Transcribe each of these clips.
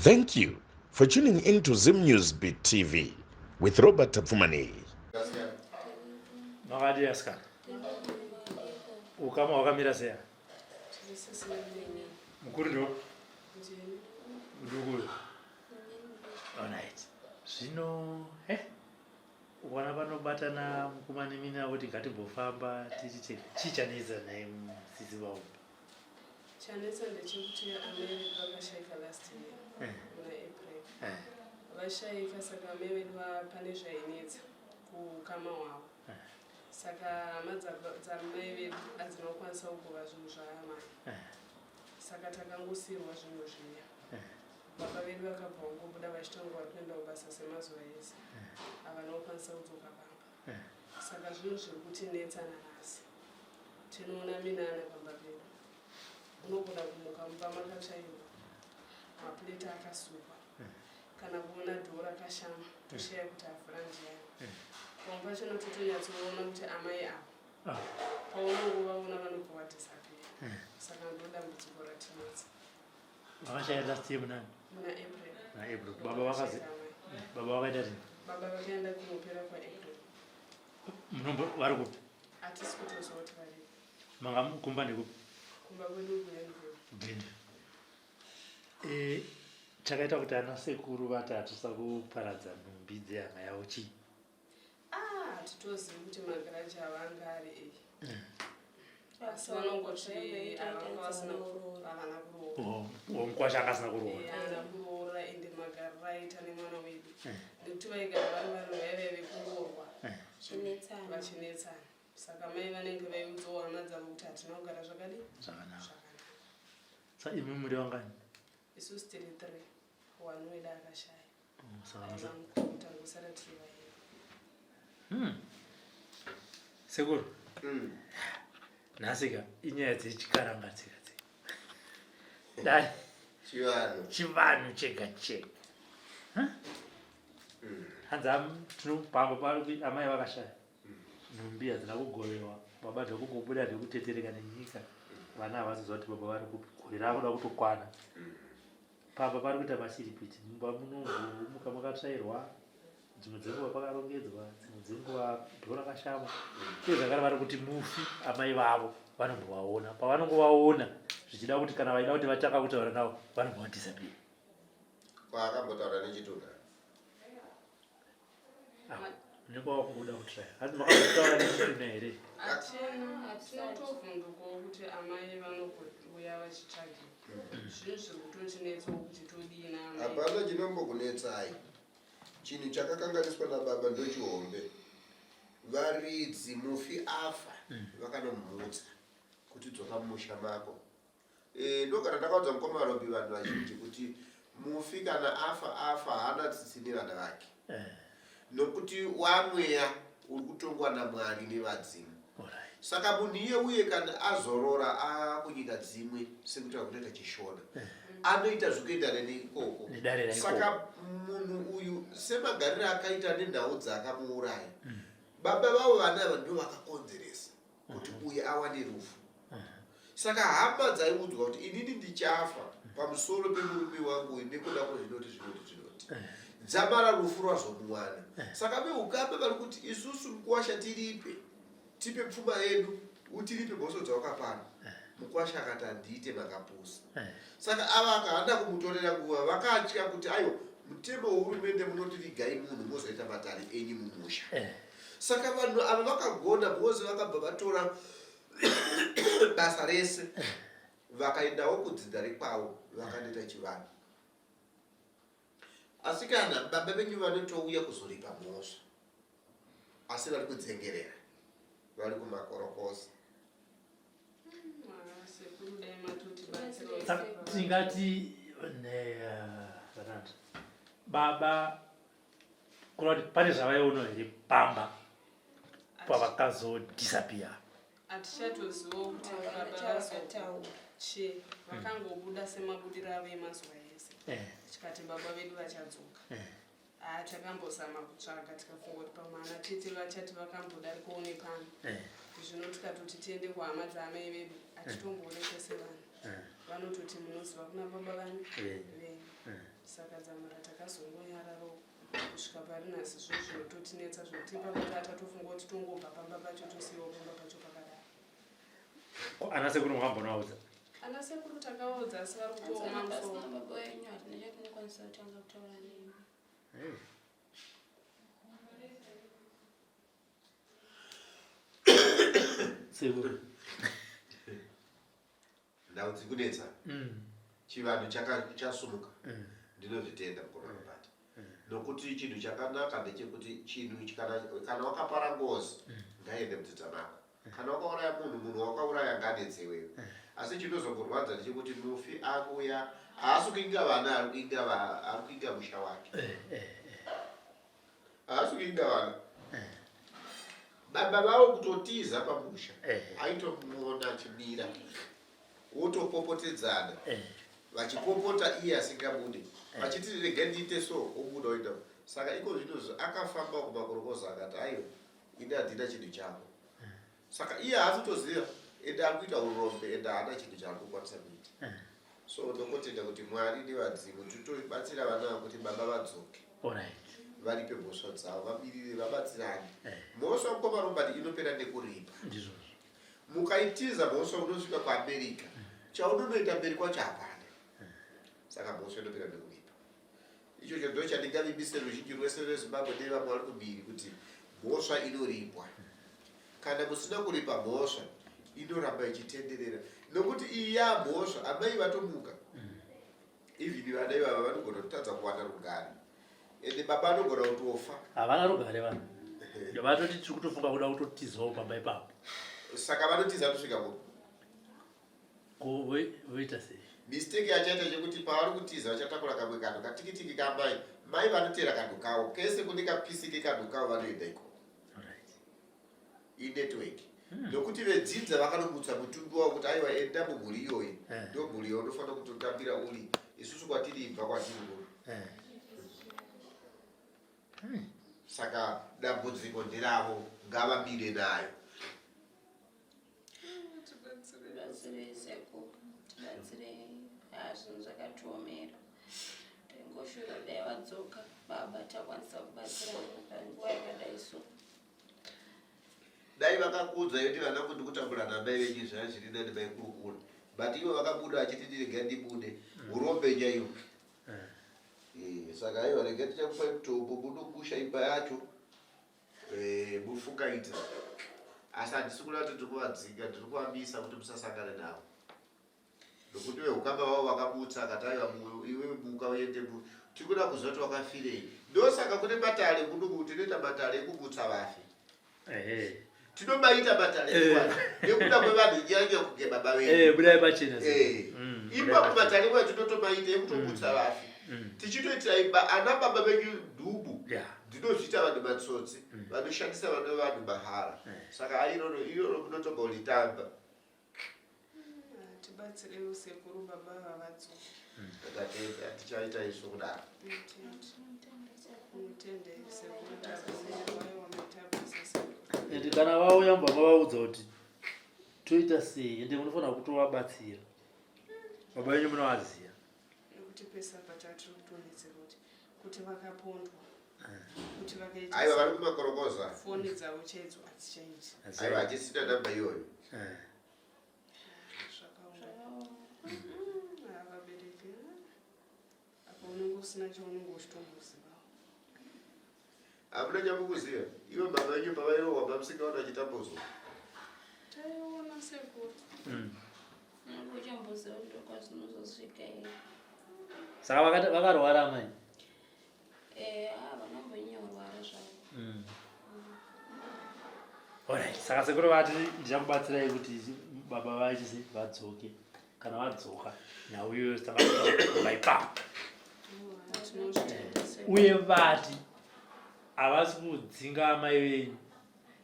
Thank you for tuning in to Zim News Beat TV with Robert Tapfumaneyi. Makadii asikana? Ukama hwakamira sei? Mukuru ndo muduku uyo. Alright. Zvino eh wana vanobatana mukoma nemina voti ngatimbofamba titi chii chanetsa naye sisi vaombe? Chanetsa ndechekuti amai vedu vakashaika last year muna April. Vashaika saka amai vedu pane zvainetsa kuukama hwavo. Saka hama dzamai vedu hadzina kukwanisa kugova zvinhu zvaamai. Saka takangosiirwa zvinhu zviya. Baba vedu vakabva vangobuda vachitanga vari kuenda kubasa semazuva ese. Havana kukwanisa kudzoka pamba. Saka zvinhu zviri kutinetsa nanhasi. Tinoona minana pamba pedu. Unogona kumuka mumba makatsvairwa, mapureti akasukwa, kana kuona dhoo rakashama toshaya kuti avhura ndiani. Pamwe pachona totonyatsoona kuti amai ava Ah. Paunongovaona vanobva vadisappear. Saka ndo dambudziko ratinetsa. Vakashaya last year munani? Muna April. Muna April. Baba vakazi baba vakaenda rini? Baba vakaenda kunopera kwaApril. Munombo vari kupi? Hatisi kutoziva kuti varipi. Manga kumba ndekupi? Kumba kwedu kuGlenview. Glenview. Eh, chakaita kuti ana sekuru vati hatisa kuparadza nhumbi dzehama yavo chii? Ah, hatitozivi kuti magiraji ava anga ari ei. Asi vanongoti avanga vasina havana kuroora. Oh, oh, mukwasha anga asina kuroora. Eh, haana kuroora ende magariro aiita nemwana wedu. Nekuti vaigara vari vanhu vaive vekungorwa Vachinetsana. vachinetsana. Saka mai vanenge vaiudzawo hama dzavo kuti hatina kugara zvakadii? Zvakanaka. Zvakanaka. Sa imi muri vangani? Isusu tiri 3. One wedu akashaya. Saka musa. Aiva mukuru tangosara tiri vairi. Sekuru. Nhasi ka inyaya dzechikaranga tsika tsika. Dai Chivanhu. chivanhu chega chega. Huh? Hanzi tinopamba pari amai vakashaya. Nhumbi hadzina kugovewa. Baba zvekungobuda zvekutetereka nenyika. Vana havazoziva kuti baba vari kupi. Gore rakuda kutokwana. Pamba pari kuita mashiripiti. Mumba munomuka makatsvairwa. Dzimwe dzenguva pakarongedzwa, dzimwe dzenguva dhoo rakashama. Uye zvakare vari kuti mufi amai vavo vanombovaona. Pavanongovaona zvichida kuti kana vaida kuti vatanga kutaura navo vanobva vadisappear. Kwaakambotaura nechitunha. Ah, unenge wakungoda kutraya. Hanzi makambotaura nechitunha here? Hatina, tinotovhundukawo kuti amai vanogouya vachitsvagira. Zvinhu zviri kutotinetsawo kuti todii naamai. Hapana chinombokunetsai. Chinhu chakakanganiswa nababa ndochihombe. Varidzi mufi afa vakanomutsa kuti dzoka mumusha mako. E, ndogara ndakaudza mukoma Robi vanhu vazhinji kuti mufi kana afa afa haana tsitsi nevana vake. Nokuti wamweya uri kutongwa naMwari nevadzimu. Alright. Saka munhu iye uye kana azorora akunyika dzimwe sekutaura kunoita chishona anoita zvekuendana neikoko. Nedare raikoko. Saka munhu uyu semagariro akaita nenhau dzaakamuuraya baba vavo vana ava ndivo vakakonzeresa kuti uyu awane rufu. Saka hama dzaiudzwa kuti inini ndichafa pamusoro pemurume wangu uyu nekuda kwezvinoti zvinoti zvinoti. Dzamara rufu rwazomuwana. Saka veukama vari kuti isusu mukuwasha tiripe, tipe pfuma yedu, utiripe mhosva dzawakapara. Mukuwasha akati handiite makapusa. Saka ava akahanda kumutorera nguva vakatya kuti aiwa mutemo wehurumende munoti vigai munhu mozoita matare enyu mumusha. Saka vanhu ava vakagona because vakabva vatora basa rese vakaendawo kudzinza rekwavo vakanoita chivanhu. Asi kana baba venyu vanotouya kuzoripa mhosva asi vari kudzengerera vari kumakorokoza. Sekuru dai matotibatsirawo. Tingati ne baba kureva kuti pane zvavaiona here pamba pavakazodisappear? Hatichatozivawo kuti baba Vachataura. vazoche vakangobuda semabudiro avo emazuva ese. Tikati baba vedu vachadzoka. Ah, takambozama kutsvaga tikafunga kuti pamwe ana tete vachati vakambodarikawo nepano. Zvino tikatoti tiende kuhama dzaamai vedu hatitomboonekwe sevanhu. Vanototi munoziva kuna baba vani venyu. Saka dzamara takazongonyararo kusvika pari nhasi zvo zvinototinetsa zvekuti ipapo tatofunga kuti tongobva pamba pacho tosiyiwa pamba pacho pakadaro. Ana sekuru makambonovaudza? Ana sekuru takaudza asi vari kutooma musoro. Baba wenyu hatina chatinokwanisa kutanga kutaura nemi. Sekuru. Nhau dzikunetsa. Chivanhu chasumuka. Ndinozvitenda mukoma Robert. Nokuti chinhu chakanaka ndechekuti chinhu kana wakapara ngozi ngaiende mudzinza mako. Kana wakauraya munhu, munhu wakauraya ngaanetse iwewe. Asi chinozongorwadza ndechekuti mufi akuuya haasi kuinga vana, ari kuinga musha wake. Haasi kuinga vana. Baba vavo kutotiza pamusha aitomuona achimira wotopopotedzana vachipopota iye asingabude vachiti rega ndiite so obuda oenda. Saka iko zvino akafamba kumakorokoza akati aiwa ini handina chinhu chako. Saka iye haasi kutoziva ende ari kuita urombe ende haana chinhu chaari kukwanisa kuita. So ndongotenda kuti Mwari nevadzimu titobatsira vana ava kuti baba vadzoke. Varipe mhosva dzavo, vamirire, vabatsirane. Mhosva mukoma Robert inopera nekuripa. Ndizvozvo. Mukaitiza mhosva unosvika kuAmerica. Chaunonoita mberi kwacho hapana. Saka mhosva inopera nekuripa. Ichocho ndo chandingavimbise ruzhinji rwese rweZimbabwe nevamwe vari kumhiri kuti mhosva inoripwa. Kana musina kuripa mhosva inoramba ichitenderera nokuti iyi yamhosva amai vatomuka. Even vana ivava vanogona kutadza kuwana rugare ende baba anogona kutofa. Havana rugare vanhu. Vatoti tiri kutofunga kuda kutotizawo pamba ipapo. Saka vanotiza kusvika kupi? Ko voita sei? Mistake yachaita chekuti pavari kutiza vachatakura kamwe kanhu katikitiki kamai. Mai vanotera kanhu kavo kese kune kapisi kekanhu kavo vanoenda ikoko. Inetwork. Nokuti vedzinza vakanomutsa mutumbi wavo kuti aiwa enda mumhuri iyoyi. Ndo mhuri yaunofanira kutotambira uri. Isusu kwatiri ibva kwatiri kuno. Saka dambudziko nderavo ngavamire nayo. Tibatsirei sekuru, tibatsirei. Zvinhu zvakatiomera. Taingoshuvira dai vadzoka baba takwanisa kubatsirana panguva yakadai so. Dai vakakuudza yoti vana kuti kutambura namai venyu zvaya zviri nani maikurukura. But ivo vakabuda vachiti ndirega ndibude. Urombe chaiwo. Saka aiwa rega tichakupai mutombo munokusha imba yacho. Mufungaita. Asi handisi kuda kuti ndiri kuvadzinga, ndiri kuvamisa kuti musasangane navo. Nokuti vehukama vavo vakamutsa akati aiwa iwe muka uende tiri kuda kuziva kuti wakafirei. Ndosaka kune matare kuno tinoita matare ekumutsa vafi. Tinomaita matare nekuda kwevanhu nyanya kunge baba vedu. Budai pachena. Ipapo matare iwayo tinotomaita ekutomutsa vafi. Tichitoitira imba ana baba venyu nhubu. Ndinozviita vanhu matsotsi vanoshandisa vana vevanhu mahara. Saka iroro iroro munotomboritamba. Tibatsireiwo sekuru baba vavadzoke. Ndatenda tichaita isu kudaro. Mutende sekuru takuziva maita basa sekuru. Ende kana vauya mubva mavaudza kuti toita sei ende munofanira kutovabatsira. Baba venyu munovaziva. Nekuti pese apa tatiri kutonetseka kuti vakapondwa. Kuti vakaita Aiwa vari kumakorokoza. Foni dzavo chaidzo hadzichaiti. Aiwa hachisina namba iyoyo. Zvakaoma. Vabereki. Apa unenge usina chaunenge uchitomboziva. Hamuna chamukuziva. Ivo baba venyu pavairohwa mamusingaona achitambudzwa. Taiona sekuru. Unenge uchamboziva kuti ndokwazvinozosvika here. Saka vakarwara amai? Vanombonyorwara zvavo. Alright, saka sekuru vati ndichakubatsirai kuti baba vaite sei vadzoke. Kana vadzoka nhau iyoyo tanga ipapo. Uye vati havasi kudzinga amai venyu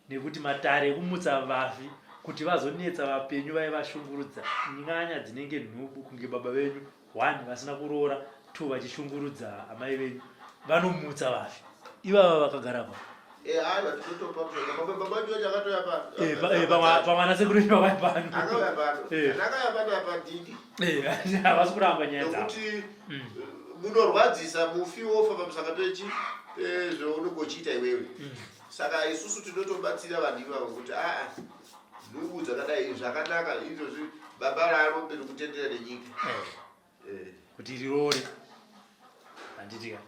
nekuti matare ekumutsa vafi kuti vazonetsa vapenyu vaivashungurudza nyanya dzinenge nhubu kunge baba venyu 1 vasina kuroora 2 vachishungurudza amai venyu vanomutsa vafi ivava vakagara pa Aiwa tinotopa mushonga. Baba, baba George akatouya pano. Pamwana sekuru venyu vakauya pano. Akauya pano. Akauya pano apa ndini. Havasi kuramba nyaya dzavo. Nokuti Munorwadzisa mufi wofa pamusaka pechi pezvaunenge uchiita iwewe. Saka isusu tinotobatsira vanhu ivavo kuti aa, nhubu dzakadai zvakanaka izvozvi, baba raarombe rikutendera nenyika. Kuti rirore, handitika?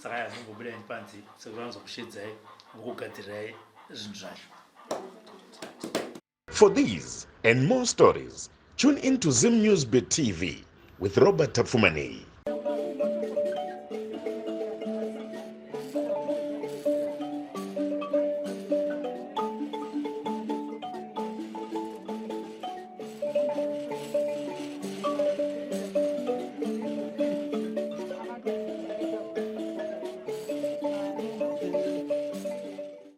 Saka yazombobuda panze, sekuru vanozokushedzai, vokugadzirirai zvinhu zvacho. For these and more stories, tune in to Zim News Bit TV with Robert Tafumani.